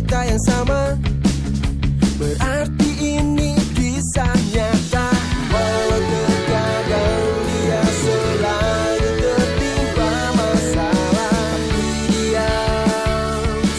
cerita yang sama, berarti ini kisah nyata. Walau terkadang dia selalu tertimpa masalah, tapi dia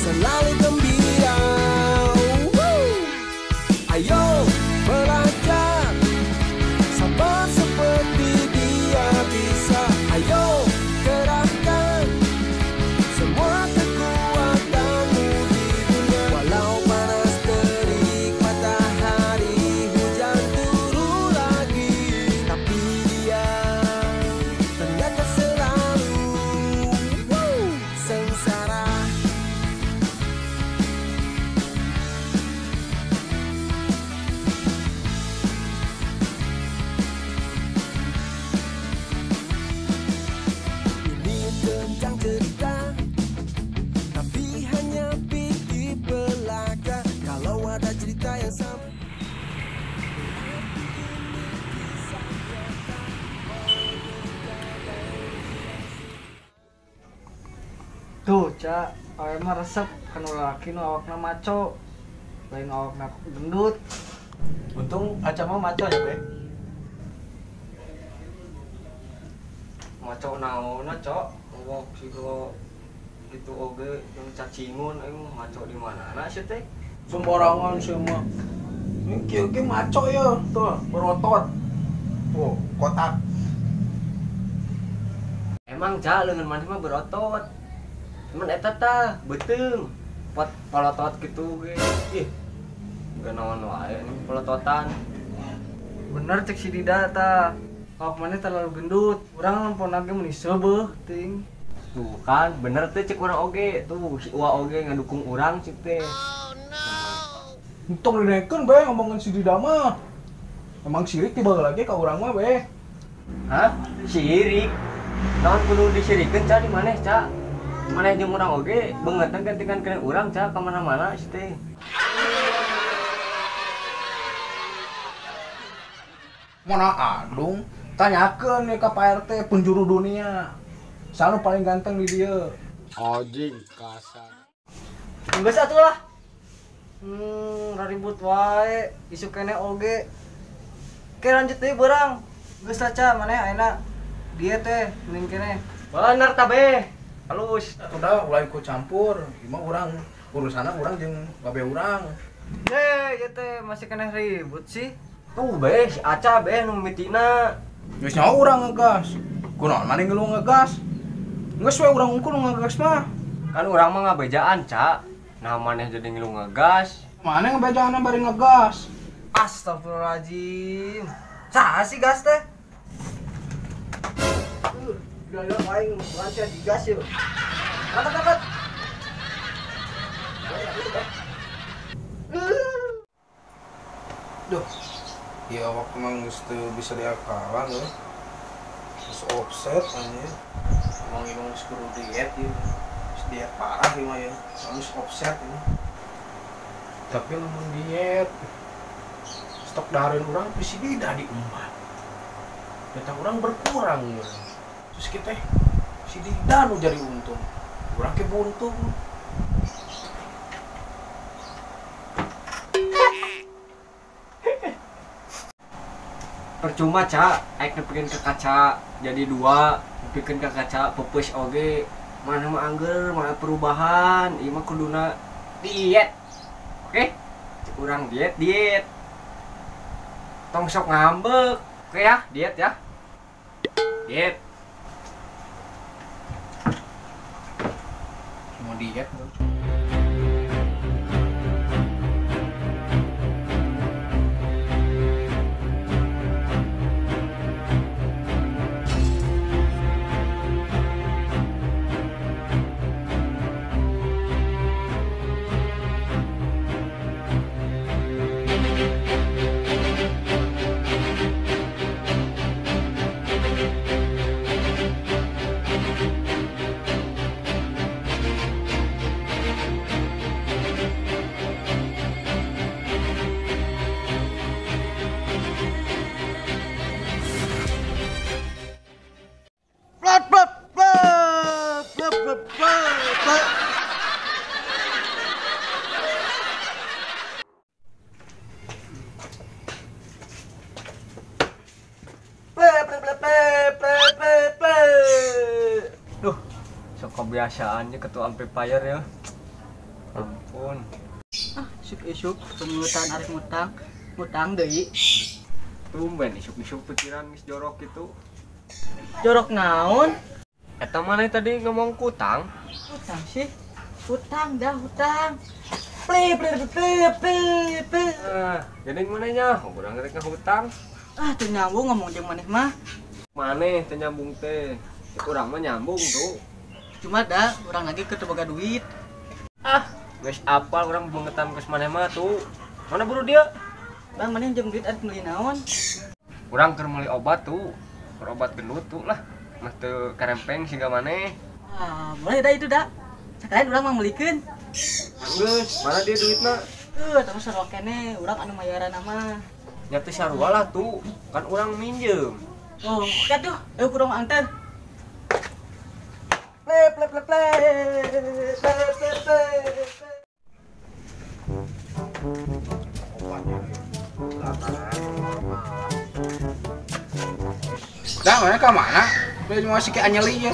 selalu gembira. Woo! Ayo belajar, sabar seperti dia bisa. Ayo kerahkan semua kekuatanmu di dunia. Walau panas terik matahari, hujan turun lagi, tapi dia ternyata selalu sengsara. Ini tentang cerita, tapi hanya pikir belaka. Kalau ada cerita yang sama. Tuh, Cak, awe mah resep kan laki nu awakna maco. Lain awakna gendut. Untung Aca mah maco ya, Be. Maco naonna, Cok? Ngomong siga gitu oge yang cacingun aing mah maco di mana-mana sih teh. Sembarangan sih mah. Ini kieu ge maco ya, tuh, berotot. Tuh, kotak. Emang Cak leungeun maneh mah berotot. Cuman eta tah beuteung. Pot polotot gitu ge. Ih. Gak naon wae nih polototan. Bener cek si Dida tah. Awak maneh terlalu gendut. Urang lempona ge meuni seubeuh teuing. Tuh kan bener teh cek urang oge. Tuh si Uwa oge ngadukung urang cek teh. Untung dinekeun be ngomongin si Dida mah. Emang sirik tiba lagi ka urang mah be. Hah? Sirik? Naon kudu disirikeun Cak di maneh, Cak? Maneh jeung urang oge beungeutna gantikan kena urang Cak ka mana-mana si teh. Mana adung? Tanyakeun nih ka Pak RT penjuru dunia. Sanu paling ganteng di dia. Anjing kasar. Geus atuh lah. Raribut wae, isu keneh oge. Oke lanjut deui beurang. Geus lah Ca, maneh ayeuna diet teh mending keneh. Bener ta be. Halus. Udah ulah ikut campur. Ieu mah urang urusanna urang jeung babe urang. Heh, ieu teh masih keneh ribut sih. Tuh be, si Aca be nu mimitina. Geus nyaho urang ngegas. Kunaon maneh ngeluh ngegas? Geus we urang unggul ngegas mah. Kan urang mah ngabejaan, Cak. Nah maneh jadi ngeluh ngegas. Maneh ngebejaanna bari ngegas. Astagfirullahaladzim. Saha sih gas teh? Udah aing lancar digas yuk. Mantap dapat. Duh. Ya awak emang geus teu bisa diakalan euy. Geus offset anjir. Emang ieu geus kudu diet ieu. Geus diet parah ieu mah ya. Geus offset ini. Tapi lamun diet stok dahareun urang bisi tidak diembat. Data urang berkurang ya. Terus kita si Dida nu jadi untung. Urang ke buntung. Percuma Cak, aing nepikeun ke kaca jadi dua, nepikeun ke kaca peupeus oge. Mana mah angger, mana perubahan, ieu mah kuduna diet. Oke? Cek urang diet, diet. Tong sok ngambek. Oke ya, diet ya. Diet. Mau diet. Plot, plot, plot, plot, plot, plot. Kebiasaannya ketua amplifier ya. Ampun. Ah, isuk-isuk pengutan arek ngutang, ngutang deui. Tumben isuk-isuk pikiran geus jorok gitu. Jorok naon? Eta maneh tadi ngomong kutang? Hutang sih. Hutang dah hutang. Pli pli pli pli pli. Ah, geuning maneh nya, urang rek ngahutang. Ah, teu nyambung ngomong jeung maneh mah. Maneh teu nyambung teh. Urang mah nyambung tuh. Cuma dah urang lagi keur teu boga duit. Ah, geus apal urang bengetan geus maneh mah tuh. Mana buru dia? Bang, maneh jeung duit arek meuli naon? Urang keur meuli obat tuh. Keur obat gendut tuh lah. Mah teu karempeng siga maneh. Ah, boleh dah itu dah. Sekalian urang mah meulikeun. Geus, mana dia duitna? Terus sarua keneh, urang anu mayaran mah. Nya teh sarua lah tuh, kan urang minjem. Oh, oke tuh. Ayo kurang antar. Ple ple ple ple. Ple ple ple. Dah, mana ka mana? Beli cuma si anyeli ya.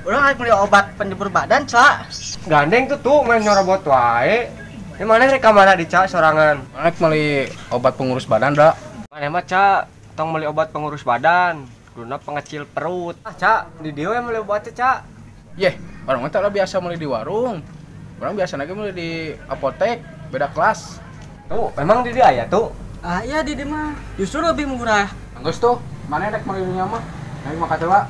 Urang arek meuli obat penyubur badan, Cak. Gandeng tuh tuh main nyorobot wae. Ini maneh rek ka mana di Cak sorangan? Maneh meuli obat pengurus badan, da. Maneh mah Cak, tong meuli obat pengurus badan, guna pengecil perut. Ah, Cak, di dieu yang meuli obatnya, Cak. Yeh, orang mah teh biasa meuli di warung. Orang biasa lagi meuli di apotek, beda kelas. Tuh, emang di dieu aya tuh? Ah, iya di dieu mah justru lebih murah. Geus tuh, maneh rek meuli nya mah. Ayo mah kata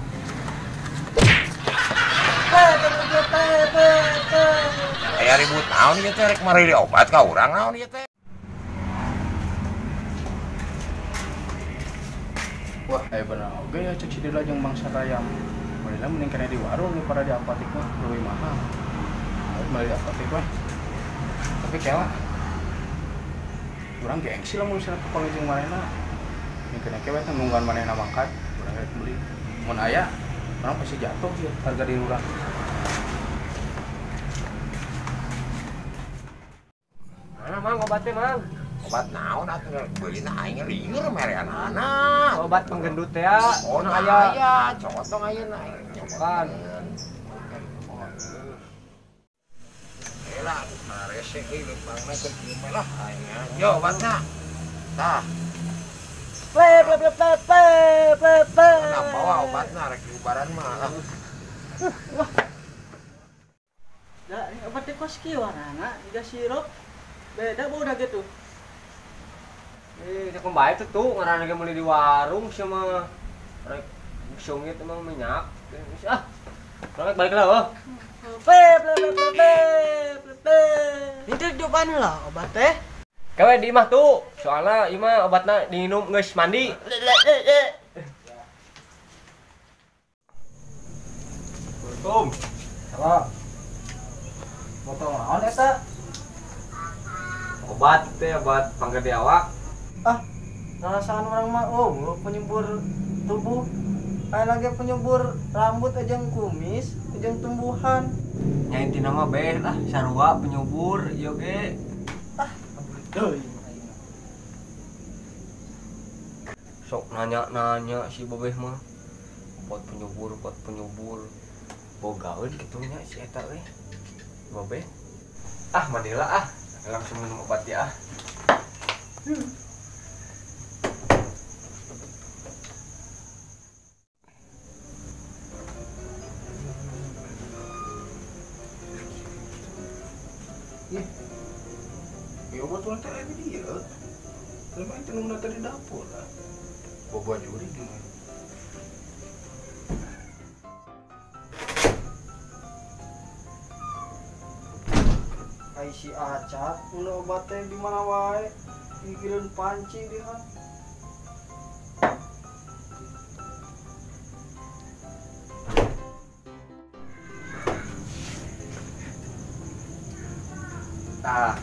Aya ribut naon ieu teh rek marili obat ka urang naon ieu teh. Wah, aya bener oge ya cek si Dila jeung Bang Sarayam. Meulina mending kena di warung daripada di apotek mah leuwih mahal. Meuli di apotek mah. Tapi kela. Urang gengsi lah mun misalnya kapanggih jeung manehna. Mending kena kewe teh nungguan manehna mangkat, urang rek meuli. Mun aya, urang pasti jatuh ieu harga diri urang. Mana Mang obatnya Mang? Obat naon atuh beulina aing lieur mereanana. Obat penggendut teh ya. Oh, aya. Aya, cokot dong ayeuna aing. Kan. Elah, rese euy leumpangna keur kieu mah lah aing. Yo obatna. Tah. Ple ple ple ple ple ple. Kenapa wa obatna rek diubaran mah. Wah. Da, obat teh kos kieu warnana jiga sirup. Beda bau dah gitu. Eh, cek bae tuh tuh ngaranna ge meuli di warung sia mah. Rek sungit emang minyak. Ah. Rek balik lah, oh. Ple ple ple ple ple ple. Itu jawaban lah obat teh. Kawe di imah tuh, soalnya imah obatna diminum geus mandi. Assalamualaikum. Halo. Botol naon eta? Obat teh obat panggede awak. Ah, rasaan orang mah oh, penyubur tubuh. Aya lagi penyubur rambut jeung kumis, jeung tumbuhan. Nya intina mah beh lah sarua penyubur ieu ge. Ah, deui. Sok nanya-nanya si babeh mah. Obat penyubur, obat penyubur. Bogaeun kitu nya si eta euy. Babeh. Ah, Mandela ah. Langsung minum obat ya. Ih. Ya obat ulang teh aya di dieu. Teu mah teh nunggu di dapur lah. Bobo juri di mana. Ai si Aca, ulah obatnya di mana wae? Pikirin panci dia. Tah,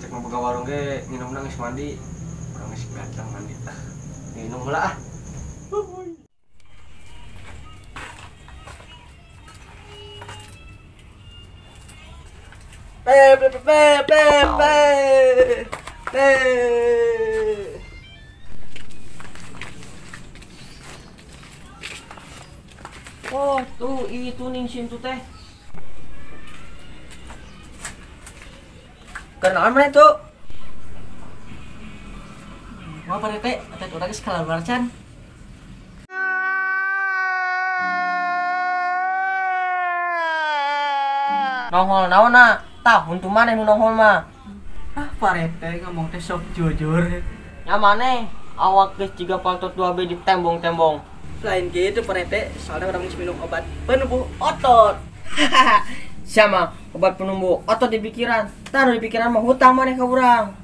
cek mau buka warung ge minum geus mandi. Urang geus ganteng mandi. Minum heula ah. Pe pe pe pe pe pe. Oh, tuh itu ning sin tuh teh. Kenalan mana itu? Mau Pak RT, otot urang geus kaluar can. Nongol naonna? Tah huntu maneh nu nongol mah. Ah, Pak RT ngomong teh sok jujur. Nya maneh awak geus jiga pantot 2B di tembong-tembong. Lain gitu Pak RT, soalnya orang geus minum obat penumbuh otot. Sama obat penumbuh otot di pikiran. Taruh di pikiran mah hutang maneh ka urang.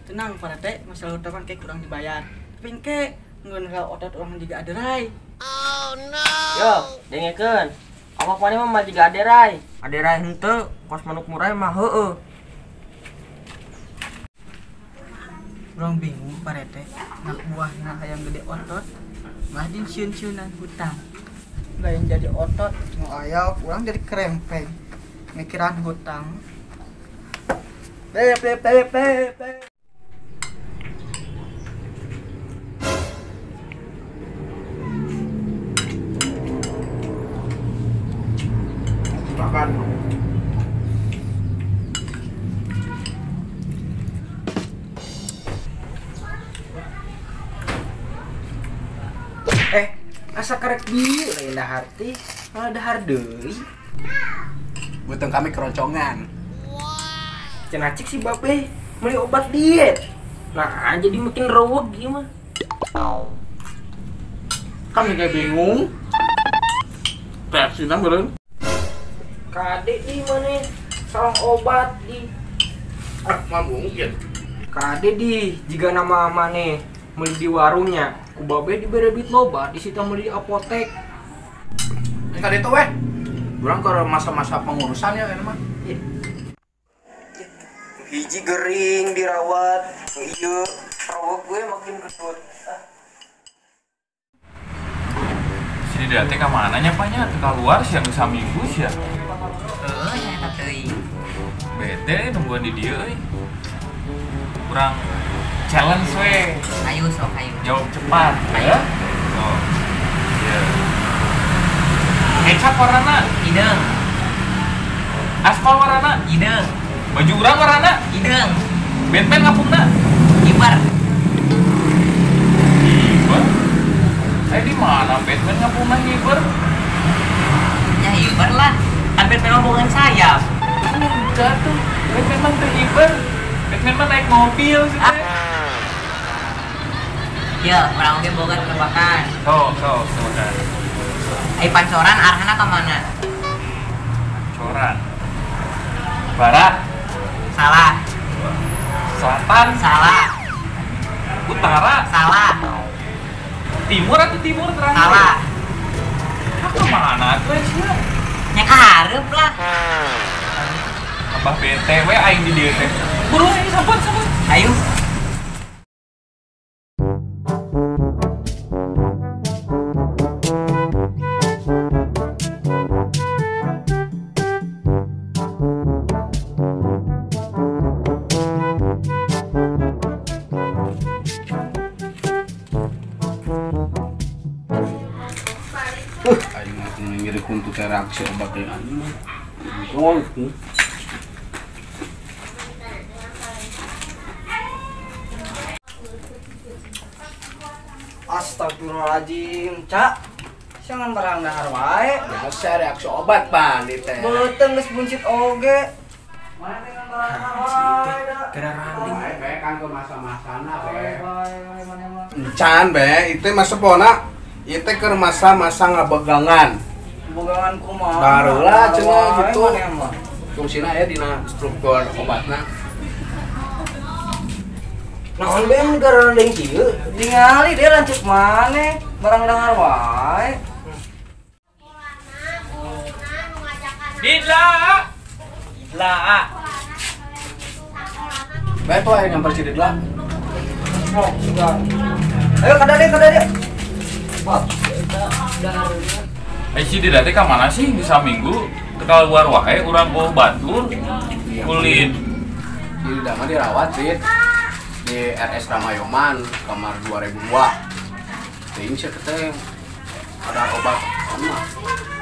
Tenang Pak RT, masalah hutang kan kayak kurang dibayar. Tapi engke ngeun otot orang juga aderai. Oh no. Yo, dengekeun. Awak maneh mah jiga aderai. Aderai henteu, kos manuk murai mah heueuh. Urang bingung Pak RT, anak buahna hayang gede otot, malah sieun-sieunan hutang. Lain jadi otot, nu aya urang jadi krempeng. Mikiran hutang. Pe pe pe pe pe. Makan. Asa karek di lain dahar teh, malah dahar deui. Beuteung kami keroncongan. Cenah cik si babe meuli obat diet. Nah, jadi makin reweg ieu mah. Kami kayak bingung. Reaksina meureun. Kade di mana salah obat di. Ah, mah mungkin. Kade di jiga nama maneh meuli di warungnya. Ku babe dibere duit loba, disita meuli di apotek. Kade itu weh. Urang ke masa-masa pengurusan ya ini mah. Hiji gering dirawat, ieu reweg gue makin gendut. Sini dia teh ka mana nya Pak nya? Teu kaluar sia geus saminggu sia. Heuh, nya eta teuing. Bete nungguan di dieu euy. Kurang challenge we. Ayo sok ayo. Jawab cepat. Ayo. So. Iya. Kecap warna hideung. Aspal warna hideung. Baju urang warna hideung. Batman ngapungna hiber. Hiber? Di mana Batman ngapungna hiber? Ya hiber lah. Kan Batman mah bogan sayap. Enggak tuh. Batman mah teu hiber. Batman mah naik mobil sih. Ah. Ya, urang oge boga tebakan. Sok, sok, tebakan. Ai pancoran arahna ka mana? Pancoran. Barat. Salah. Selatan. Salah. Utara. Salah. Timur atau timur terakhir? Salah. Ah, ke mana tuh sia? Nya ka hareup lah. Abah BTW aing di dieu teh. Buru ini sampun, sampun. Ayo. Aing mah nyeri huntu teh reaksi obat teh anjing. Oh, gitu. Astagfirullahaladzim, Cak. Jangan barang dahar wae. Biasa reaksi obat pan di teh. Beuteung geus buncit oge. Mana teh barang dahar wae da. Gara randing. Be kan ke masa-masana be. Encan be, itu masa pona. Ieu teh keur masa-masa ngabegangan. Begangan kumaha? Barulah cenah gitu. Fungsina aya dina struktur obatna. Naon be mun gara randing kieu? Ningali dia lanceuk maneh, barang dahar wae. Didla. Didla. Bae tuh aya nyamper si Didla. Oh, sudah. Ayo kada dia, kada dia. Wah, si Didla teh ka mana sih bisa minggu teu kaluar wae urang bawa batur kulin. Si Didla mah dirawat sih di RS Ramayoman kamar 2002. Teuing sia teh ada obat telepon mah.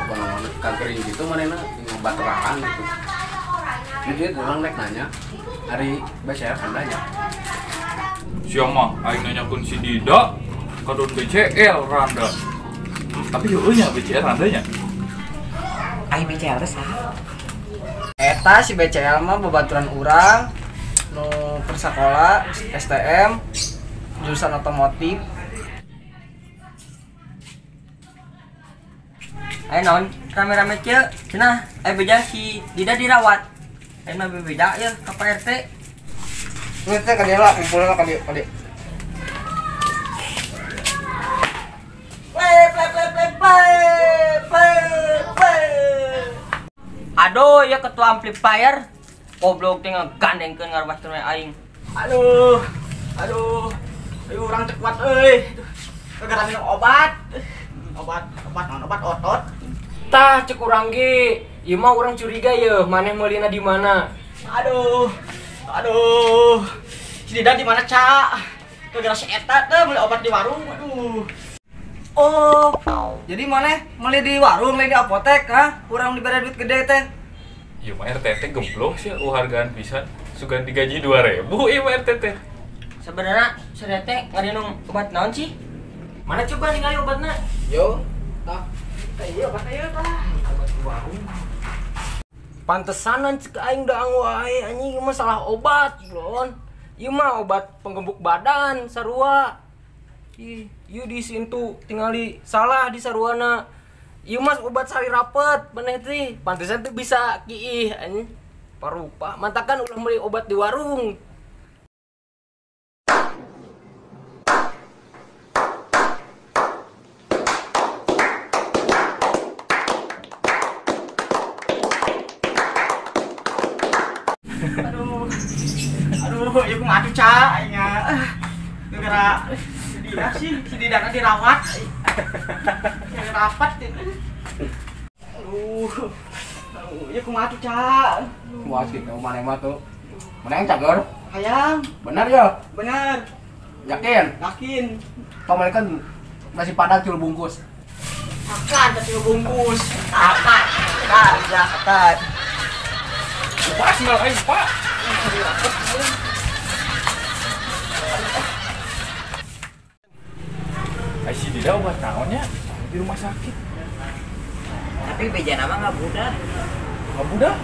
Pokona kagering gitu manehna ngobateraan gitu. Jadi urang rek nanya, ari BCL kandanya. Sia mah aing nanyakeun si Dida kadon BCL randa. Tapi heueuh nya BCL randanya. Aing BCL teh saha? Eta si BCL mah babaturan urang nu persakola STM jurusan otomotif. Ayo naon rame-rame kieu cenah aya beja si Dida dirawat. Ayo mah bebeda ya ka Pak RT. Geus teh ka dieu lah, kumpulna ka dieu, ka dieu. Play play play play play play play. Aduh ya ketua amplifier. Goblok teh ngagandengkeun ngarwas teh aing. Aduh. Aduh. Ayo urang teu kuat euy. Gara-gara minum obat. Obat obat naon obat otot. Tah cek urang ge, ieu mah urang curiga ye, maneh meulina di mana? Aduh. Aduh. Si Dida di mana, Cak? Gara-gara si eta teh beli obat di warung. Aduh. Oh, jadi maneh meuli di warung, meuli di apotek, hah? Kurang dibere duit gede teh. Ieu mah RT teh gemblong sih, hargaan pisan. Sugan digaji 2000 ieu mah RT teh. Sebenarnya si RT ngarinum obat naon sih? Mana coba ningali obatna? Yo, tah. Tah ieu obatna ieu tah. Obat di warung. Pantesanan cek aing daang wae anjing ieu mah salah obat, blon. Ieu mah obat penggembuk badan sarua. Ih, ieu di sintu tingali salah di saruana. Ieu mah obat sari rapet maneh teh. Pantesan teu bisa kiih anjing. Parupa, mantakan ulah meuli obat di warung. Aduh. Aduh, ieu kumaha tuh, Cak? Aing gara-gara si Dida sih, si Dida kan dirawat. Yang rapat. Aduh. Aduh, ieu kumaha tuh, Cak? Kumaha sih kamu maneh mah tuh. Maneh yang cager? Hayang. Benar ya? Benar. Yakin? Yakin. Pamane kan nasi padang 3 bungkus. Akan 3 bungkus. Akan. Akan, akan. Pak, sendal aing, Pak. Ai si Dida obat naonnya di rumah sakit. Tapi beja nama nggak budak. Nggak budak?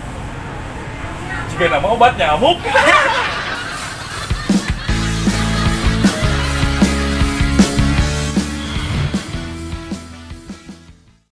Jika nama obat nyamuk.